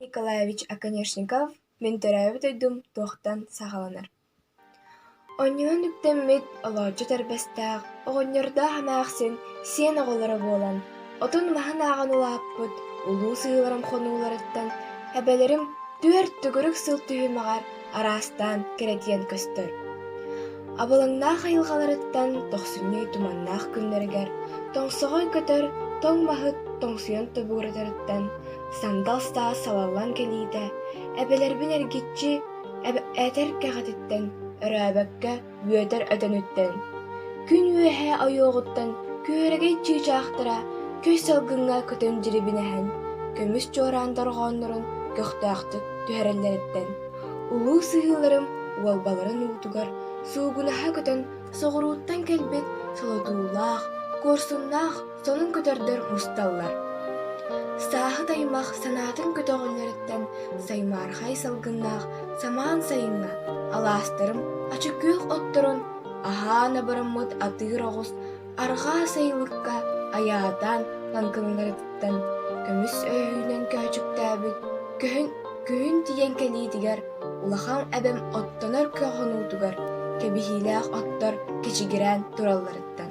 Николаевич Оконешников «Мин төрөөбүт дойдум туохтан саҕаланар» Онньунан үктэммит, олооччу тэрбэстээх, оҕонньордоох эмээхсин сиэн оҕолоро буолан, отун-маһын ааҕан улааппыт улуу сыһыыларым хонууларыттан эбэлэрим түөрт төгүрүк сыл түһүмэҕэр араастаан кэрэтийэн көстөр. Абылаҥнаах айылҕаларыттан тохсунньу туманнаах күннэригэр тоҥсоҕой көтөр тоҥ маһы тоҥсуйан тобугуратарыттан сандал саас салаллан кэлиитэ, эбэлэрбин эргиччи этэр кэҕэтиттэн өрөөбөккө үөтэр өтөнүттэн, күн үөһэ ойуоҕуттан күөрэгэй чыычаахтара көй салгыҥҥа көтөн дьирибинэһэн, көмүс чуораан дорҕооннорун көхтөөхтүк түһэрэллэриттэн, улуу сыһыыларым уолбаларын уутугар суугунаһа көтөн соҕурууттан кэлбит солотуулаах, куорсуннаах сонун көтөрдөр мусталлар. Сааһыт аймах санаатын көтөҕөллөрүттэн саймаархай салгыннаах самаан сайыҥҥа алаастарым ачы күөх отторун аһаан абыраммыт атыыр оҕус арҕаа сайылыкка айаатаан лаҥкыныырыттан көмүс өйүүнэн көөчүктээбит күһүн, күһүн тиийэн кэлиитигэр улахан эбэм оттонор көхөнуутугар кэбиһиилээх оттор кэчигирээн туралларыттан.